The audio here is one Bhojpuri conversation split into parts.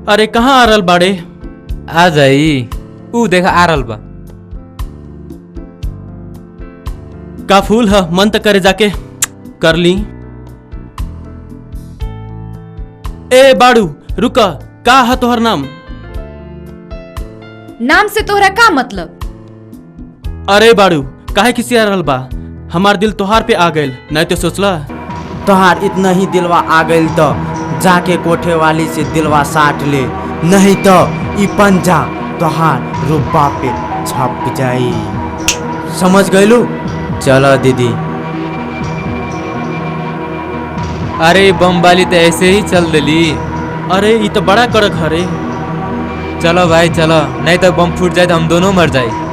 अरे कहाँ आ रहल बाड़े? आ जाई, ऊ देखा आ रहल बा। का फूल है, मन त करे जाके कर ली। ए बाड़ू रुक, का है तोहर नाम? नाम से तोहरा का मतलब? अरे बाड़ू काहे किसी आ रहल बा? हमार दिल तोहार पे आ गइल, नहीं तो सोचला तोहार इतना ही दिलवा आ गइल तो जाके कोठे वाली से दिलवा साट ले, नहीं तो ई पंजा तोहार रुब्बा पे छप जाई। समझ गइलू? चलो दीदी। अरे बम वाली तो ऐसे ही चल दिली। अरे ये तो बड़ा कड़क हरे। चलो भाई चलो, नहीं तो बम फूट जाए तो हम दोनों मर जाए।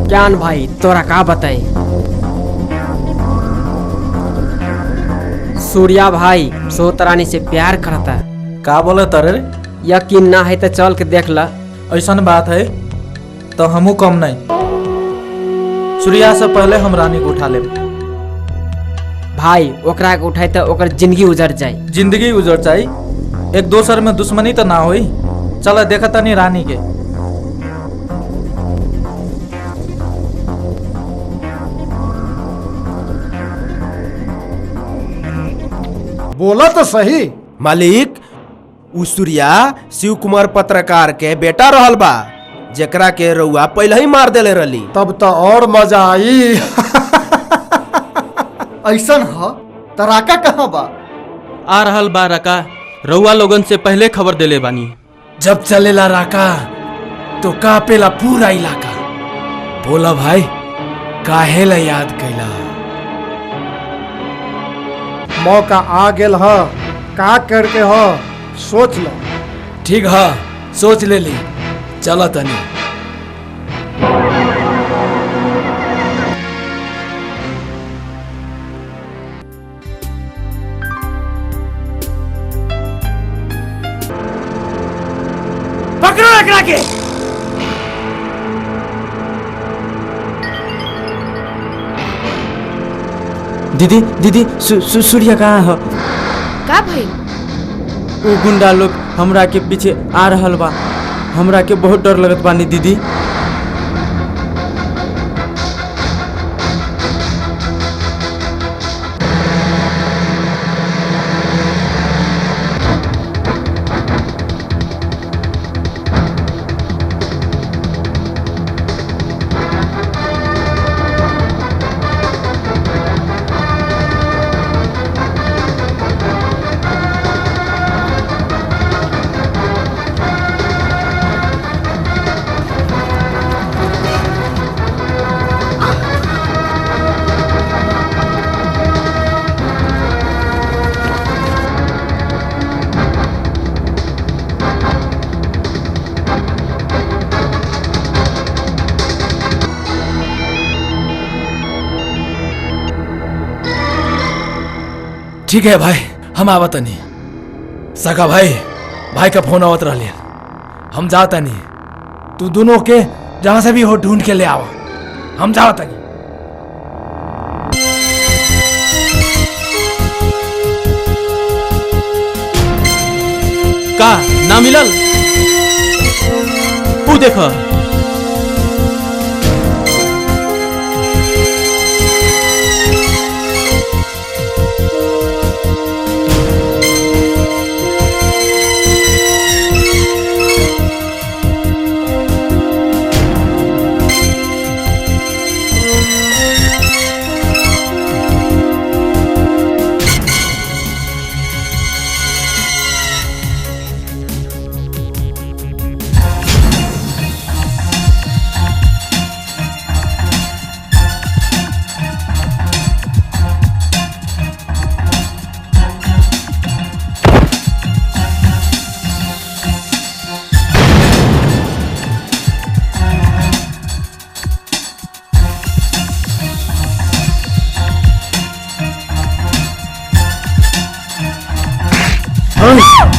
ज्ञान भाई तोरा का बताई, सूर्या भाई सोतरानी से प्यार करता। का बोले तरे? यकीन ना है तो चल के देख ला। ऐसा बात है तो हमू कम नहीं, सूर्या से पहले हम रानी को उठा ले। भाई ओकरा के उठाई तो ओकर जिंदगी उजड़ जाए। जिंदगी उजड़ जाए, एक दोसर में दुश्मनी तो ना होई। चल देखा तनी रानी के। बोला तो सही मालिक, उ सूर्या शिव कुमार पत्रकार के बेटा रहल बा, जेकरा के रउआ पहले ही मार देले रहली। तब तो और मजा आई। ऐसन ह त राका कहाँ बा? आ रहल बा राका, रउआ लोगन से पहले खबर देले बानी। जब चलेला राका तो कापेला पूरा इलाका। बोला भाई काहे ला याद कैला? मौका आ गेल ह, का करके ह सोच लो। ठीक है, सोच ले ली, चला तनी। पकड़ो एकरा के। दीदी दीदी सूर्या कहाँ है? का भइल? उ गुंडा लोग हमरा के पीछे आ रहल बा, हमरा के बहुत डर लगत बानी दीदी। ठीक है भाई, हम आवत नहीं। सका भाई, भाई का फोन आवत रह, हम जाता नहीं। तू दोनों के जहां से भी हो ढूंढ के ले आवा, हम जाता नहीं। का ना मिलल? ऊ देख।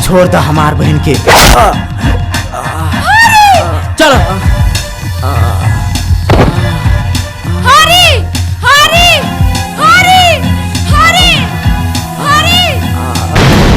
छोड़ द हमार बहन के। चलो।